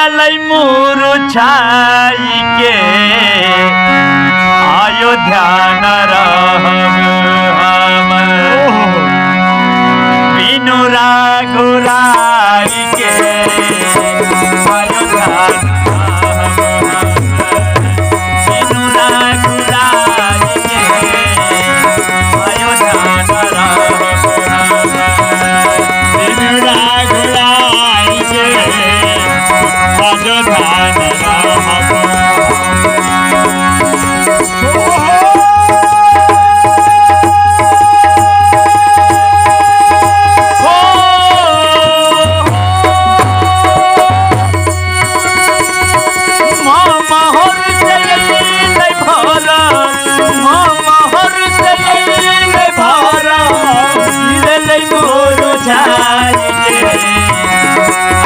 गिरलै मुरझाई के, अयोध्या न रहब हम बिनु रघुराई के, अयोध्या न रहब बिनु रघुराई के, अयोध्या न रहब बिनु रघुराई के, अयोध्या न रहब।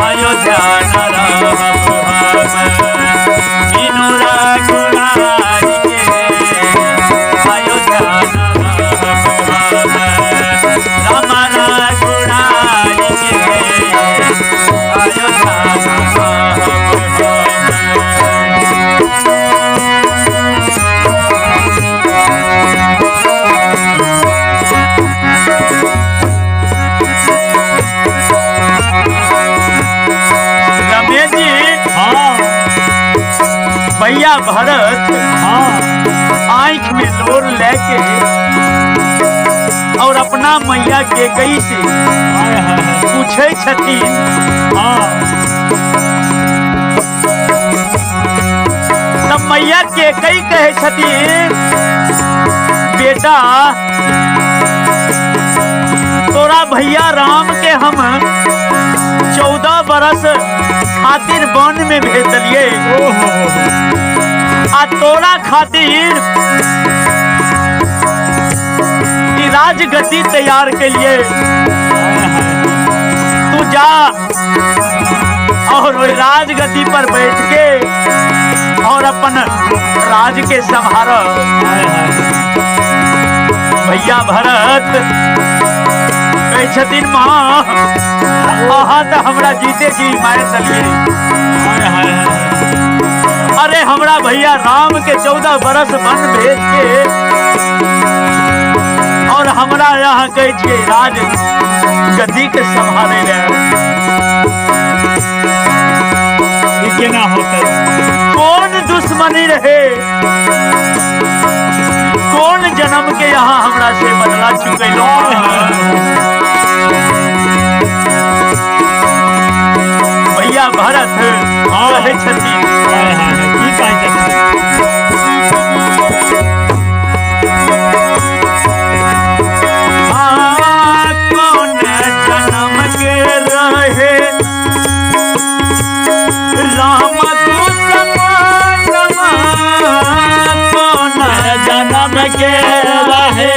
अयोध्या न रहब हम बिनु रघुराई के, अयोध्या न रहब हम राम रघुराई के, अयोध्या न रहब हम। रमेश जी, हाँ भैया भरत हाँ आँख में लोर लेके और अपना मैया के कई से हाय हाय पूछे छथिन। हाँ तब मैया के कई कहे छथिन, बेटा तोरा भैया राम के हम 14 बरस खातिर वन में भेज दिलिए, ओहो आ तोरा खातिर ई राजगद्दी तैयार के लिए तू जा और वही राजगद्दी पर बैठ के और अपन राज के संभार। हाय हाय भैया भरत कहै छथिन, माँ अहाँ तऽ हमरा जीते जी मारि देलियै। हाय हाय अरे हमरा भैया राम के 14 बरस वन भेज के और हमरा यहाँ कहै छियै राज गद्दी के संभाले ले, ई केना होतै? कौन दुश्मनी रहे, कौन जन्म के यहाँ हमरा से बदला चुकैलो। भैया भरत कहै छथिन, हाय हाय की कहै छथिन? कौन जन्म के रहे राम दुश्मनवा, कौन जन्म के रहे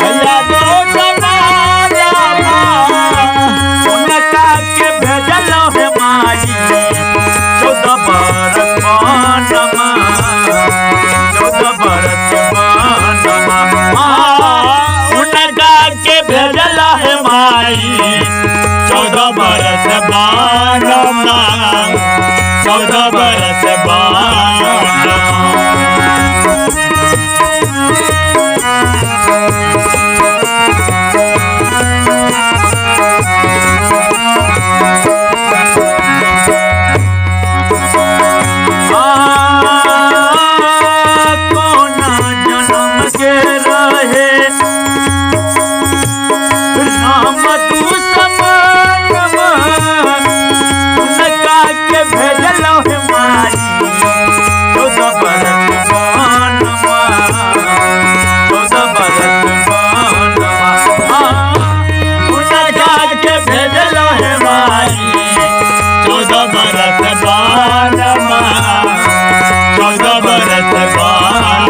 भैया दुश्मनवा, उनका के भेजल हे माई 14 बरस वनमा, 14 बरस वनमा, उनका के भेजल हे माई 14 बरस वनमा, 14 बरस वनमा। कौन जन्म के रहे राम दुश्मनवा, उनका के भेजल हे माई 14 बरस वनमा, 14 बरस वनमा, उनका के भेजल हे माई 14 बरस वनमा, 14 बरस वनमा।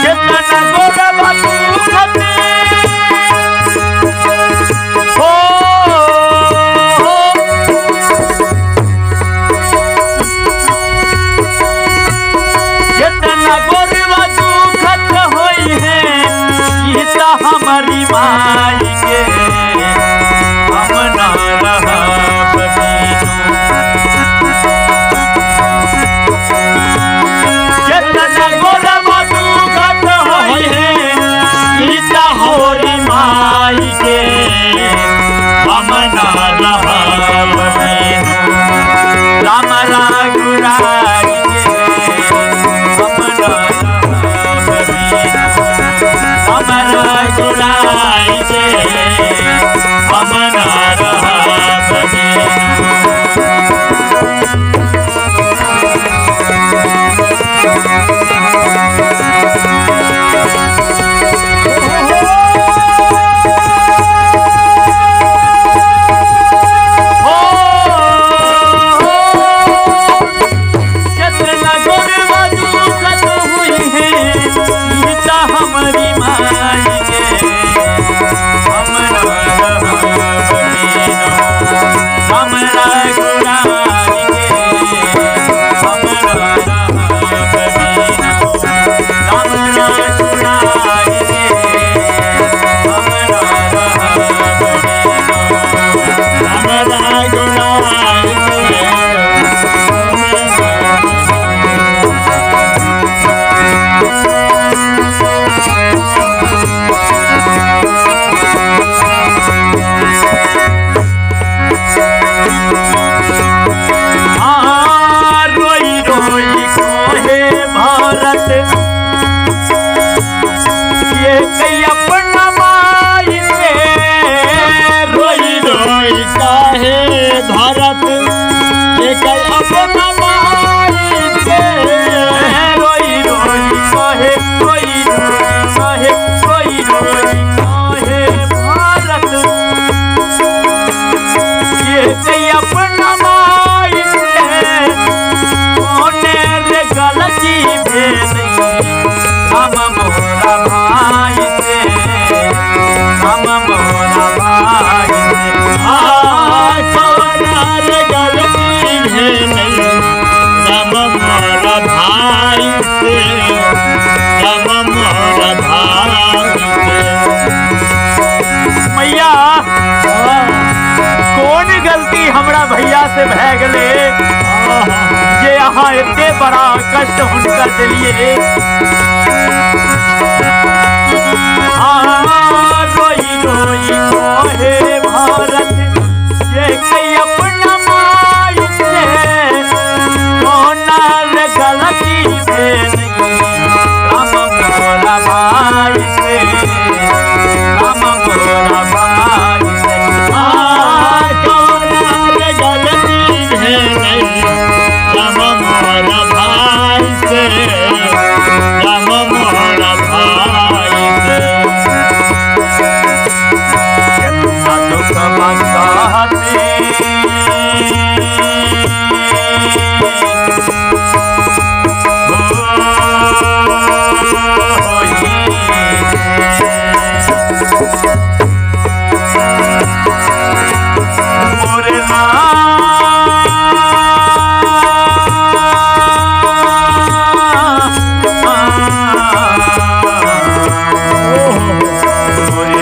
केतना गोरवा दुखते हो, केतना गोरवा दुखत होई है सीता हमारी माई के, रघुराई के हम ना रहब बिनु। हो कितना गोरवा दुखत हुई है सीता हमारी माई के हम ना रहब बिनु। हम रघुराई के हम ना रहब बिनु। राम रघुराई के हम ना रहब बिनु। राम रघुराई के आ, रोई रोई कोहे भारत ये कई अपना माई से रोई रोई काहे भारत एक अपना माई के रोई रोई कोहे रोई रोई कोहे रोई रोई कोहे भारत ये कई अपना माई से कोने रे गलती भेली हम मोरा भाई से हम मोरा भाई से आ कौना रे गलती भेलै राम मोरा भाई से राम मोरा भाई से। मैया कौन गलती हमरा भैया से भए गेलै जे अहाँ एते बड़ा कष्ट हुनकर देलिए। आ, रोई रोई कोहे भारत ये कई अपना माई से कोना रे गलती भेल राम मोरा भाई से राम मोरा भाई से। आ कौना रे गलती भेलै राम मोरा भाई से राम मोरा भाई से। कितना दुख बसाते मोरे मोरे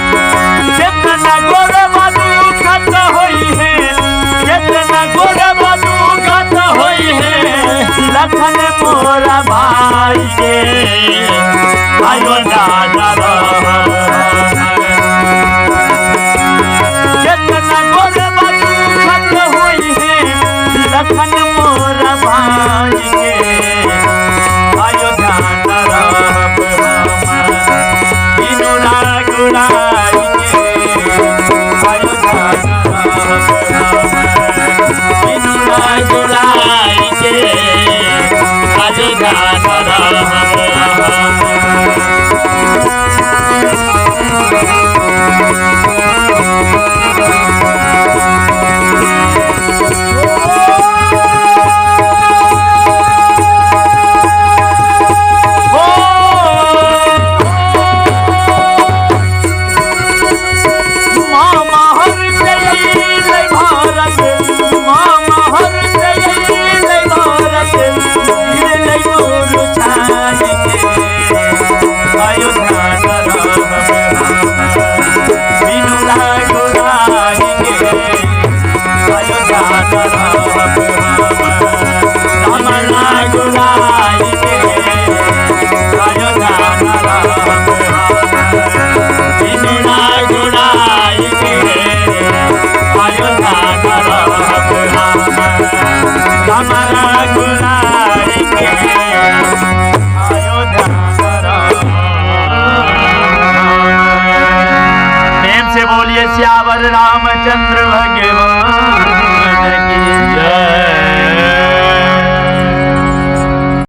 जितना गोरवा दुखत होई है जितना गोरवा दुखत होई है लखन मोरा भाई के आयो दादा जितना गोरवा दुखत होई है लखन मोरा भाई के आयो दादा रहब हम बिनु रघुराई के आयो दादा रहब हम बिनु रघुराई के आयो दादा रहब हम।